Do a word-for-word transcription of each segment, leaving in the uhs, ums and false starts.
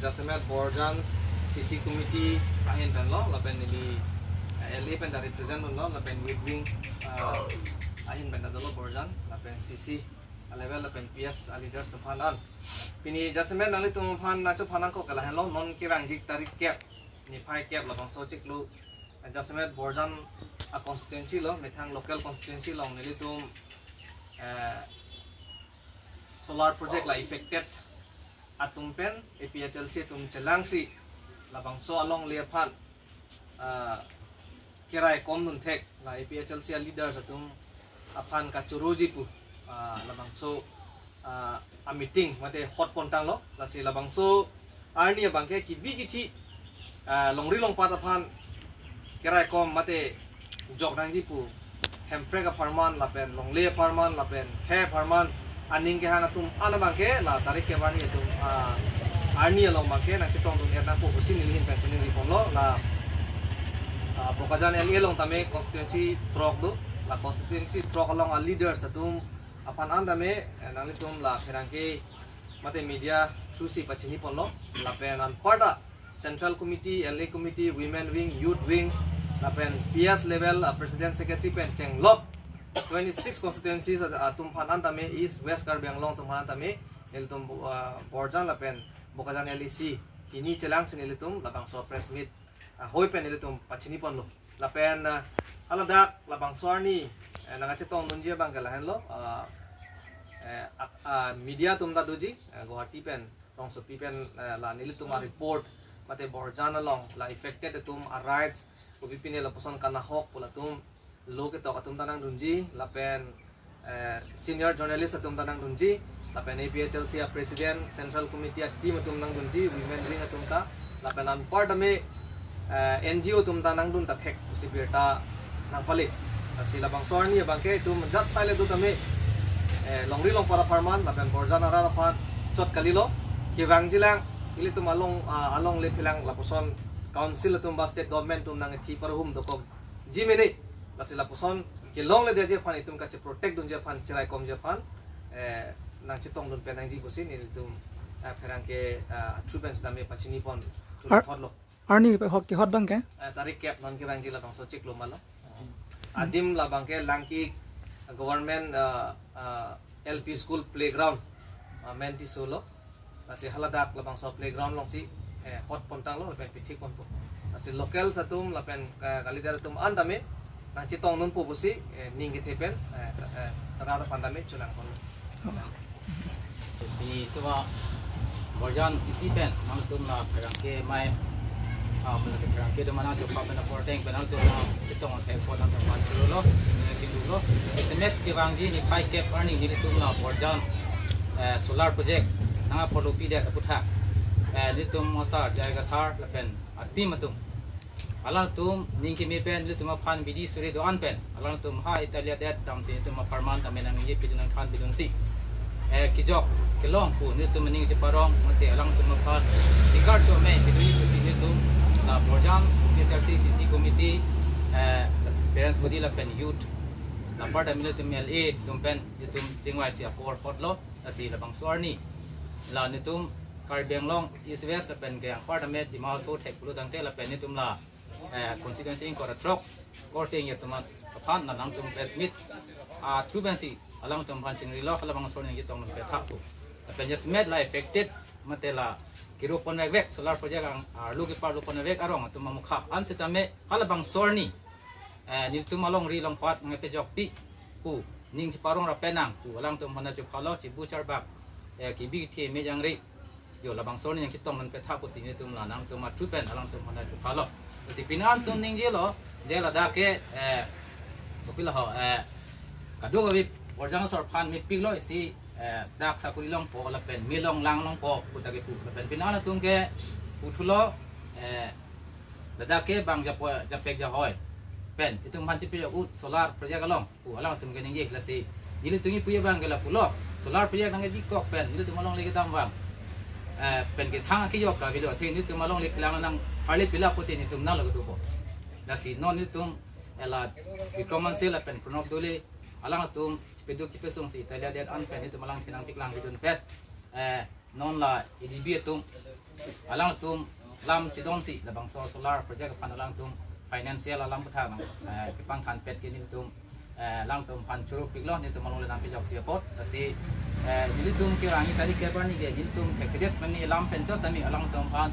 Jasemet Borjan C C committee ahin pen lo, lapen neli, eh, L A pen ta represent lo, lapen youth wing, eh, ahin pen ta dolo Borjan, lapen C C a level, lapen P S a leaders atum aphan an. Pini jasemet nanglitum aphan nangchephan nangkok ke lahenlo, non kevangji tarik kep, niphai kep labangso chiklo, eh, jasemet Borjan a constituency lo, methang local constituency along nelitum, eh, solar project la affected atum pen A P H L C atum chelangsi labangso alongle aphan, ah, keraikom dunthek la A P H L C a leaders atum aphan kachoroji pu, ah, labangso, ah, a meeting mate hot pontanglo, lasi labangso arni abangke kebi kethe, ah, longri longpat aphan keraikom mate jok nangji pu Hemprek apharman lapen longle apharman lapen khei apharman aning kehang atum an abangke la tarik kep arni atum, ah, arni along abangke nangchetongdun-et nangpo pusi neli ahin pen chiningri ponlo. La, ah, Bokajan L A along tame constituency throk do, la constituency throk along a leaders atum aphan an tame, eh, nanglitum la pherangke mate media through si pachini ponlo, lapen anparta Central Committee, L A Committee, Women Wing, Youth Wing, lapen P S level, ah, President Secretary pen chenglok twenty-six constituencies at-, atum aphan an tame, East West Karbi Anglong atum aphan an tame, nelitum, ah, Borjan lapen Bokajan L A C hini chelangsi nelitum labangso press meet, ah, hoi pen nelitum pachini ponlo. Lapen, ah, haladak labangso arni, eh, nangchetongdunji abangke lahenlo, ah, eh, ak-, ah, media atum ta doji, eh, Guwahati pen, rongsopi pen, eh, la nelitum a report, mate Borjan along la affected atum a rights, kopipine lapuson kanahok pu latum, lo ketok atum ta nangdunji, lapen, eh, senior journalist atum ta nangdunji, lapen A P H L C a president, central committee a team atum nangdunji, women wing atum ta, lapen anpar tame, eh, N G O atum ta nangdun ta thek pusi birta nangpale. Lasi labangso arni abangke itum jat sai le do tame, eh, longri longpat apharman, lapen Borjan arat aphan chot kalilo, kevangjilang, ilitum along, ah, alongle pilang lapuson council atum ba state government atum nangthi parhum dokokji mene, lasi lapuson kelongledeji aphan itum kache protect dunji aphan, cheraikomji aphan, eh, nangchetongdun pen nangji pusi nelitum, eh, pherangke, eh, through pen sitame pachini pon Ar- thotlo. Arni pe hok kehot abangke? Eh, tarik kep non kevangji labangso chiklo malo. Adim labangke Langki government, eh, eh, L P school playground, eh, Menti solo. Lasi haladak labangso playground alongsi, eh, hot pontanglo lapen pithik ponpo. Lasi locals atum lapen, eh, kalider atum an tame nangchetongdunpo pusi, eh, ning kethe pen, eh, eh, rat aphan tame chelangpon. Pini itum a Borjan C C pen nangtum la pherangke mai, ah, mula ke pherangke do mana jokpa pen aporteng pen nangtum la chetong thek pon nangtum pan chulo, eh, chingdulo. Jasemet kevangji niphai kep arni nelitum la Borjan, eh, solar project nangpolopi det aputhak, eh, nelitum asar Jai Kathar lapen a team atum, alangtum ning keme pen nelitum aphan bidi suri do-an pen alangtum ha italia det damsi nelitum apharman tame nangji pidun nangthan pidunsi, eh, kejok kelong pu nelitum aning cheparong mate alangtum aphan sikar chome pidunji pusi nelitum la Borjan P S L C C C committee, eh, parents body lapen youth, la parta nelitum L A atum pen nelitum tingvaisi apor hotlo. Lasi labangso arni la nelitum Karbi Anglong East West lapen ke anpar tame Dima Hasao thek pulo tangte lapen nelitum la, eh, constituency ingkoi ra throk korte ingya atum aphan la nangtum press meet, ah, through pensi alangtum aphan chingrilo, halabangso arni nangchetongdun pethak pu. Lapen jasemet la affected mate la kiro pon vek vek solar project ang, ah, arlo keparlo pon vek vek arong atum amukha an sitame halabangso arni, eh, nelitum alongri longpat nangpejokpi pu ning cheparong ra penang pu alangtum aphan ta chuphalo, chibu charbak, eh, kebi kethe me jangre. Yo labangso arni nangchetongdun pethak pusi nelitum la nangtum a through pen alangtum aphan ta chuphalo. Lasi pini an itum ningjelo, je ladak ke, eh, kopilo ho, eh, kadokave Borjan asor aphan mepiklo isi, eh, dak sakuri longpo lapen me long lang longpo pu ta kepu. Lapen pini an itum ke puthulo, eh, ladak ke bang japo japek jahoi pen itum aphan chepejok ut solar project along pu alangtum keningje. Lasi nelitum kipu abang ke lapulo, solar project nangkedikok pen nelitum alongle kedam vang, eh, pen kethang kejok ta avelo, athe nelitum alongle pilang nang parle pila pute nelitum nanglo kedopo. Lasi non nelitum ela Bikram Hanse lapen Pranab Doley alangtum chepeduk chepesung si italia det an pen nelitum alang chenangpiklang pidunpet. Eh, non la A D B atum, alangtum lam chedonsi labangso solar project aphan alangtum financial alam aputhak nang, eh, kepangthanpet ke nelitum, eh, alangtum aphan choro piklo, nelitum alongle nangpejokpi apot. Lasi, eh, nelitum ke rang-i kali ke barni ke nelitum thekthe mane lam pen chot tame alangtum aphan,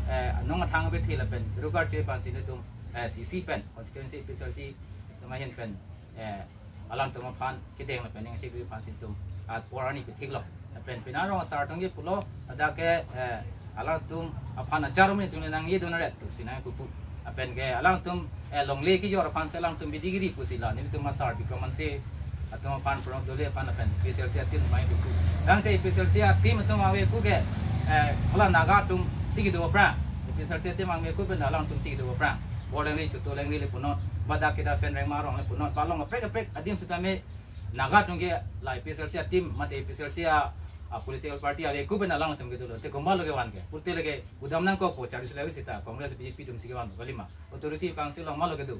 eh, nong athang abethe lapen rugar choi aphansi nelitum, eh, C C pen, constituency officer si atum ahin pen, eh, alangtum aphan kedeng lapen ning si aphansi nelitum apor arni pithiklo. Lapen penang arong asar atum ke pulo, ladak ke, eh, alangtum aphan achar amonit atum nangji dun aret pusi nangpupu. Lapen ke alangtum, eh, longle kejor aphansi alangtum bidi giri pusi la nelitum asar Bikram Hanse atum aphan, Pranab Doley aphan lapen A P H L C ateam nangpupu. Tangte A P H L C ateam atum aveku ke, eh, hala Naga atumsi kedo aphrang, A P H L C ateam aveku pen alangtumsi kedo aphrang. Borlengri, Chotolengri le punot, ba dak kita Phenrengma arong le punot, ba along kaprek kaprek adim sitame Naga atum ke la A P H L C ateam mate A P H L C a, a political party aveku pen alangtum kedo lo. Te komatlo kevan ke? Pute lake udam nangkokpo, charli sulai sita Congress, B J P atumsi kevan kalima. Authority council along matlo kedo?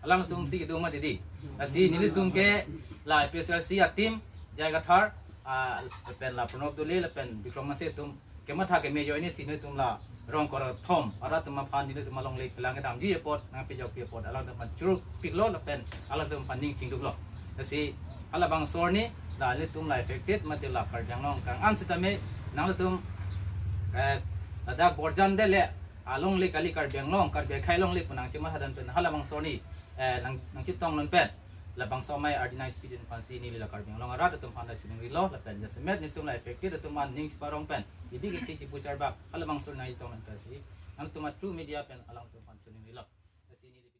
Alangtumsi kedo mati di. Lasi nelitum ke la A P H L C ateam, J I Kathar, ah, lapen la Pranab Doley lapen Bikram Hanse atum kematha keme ajoinesi nelitum la rong kor thom arat atum aphan nelitum alongle kelang kedamji apot, nangpejokpi apot alangtum aphan choro piklo lapen alangtum aphan ning chingduklo. Lasi halabangso arni la nelitum la affected mate la Karbi Anglong kangan sitame nanglitum, eh, ladak Borjan det le alongle kali, Karbi Anglong, Karbi akhei alongle pu nangchematha dun pen halabangso arni, eh, nang, nangchetong dun pen labangso amei ardi nangchipidun aphansi neli la Karbi Anglong arat atum aphan ta choningrilo lapen jasemet nelitum la affected atum aphan ning cheparong pen, ibi kiti chipu charbak halabangso arni nangchetong dun pensi nangtum a through media pen alangtum aphan choningrilo. Lasi neli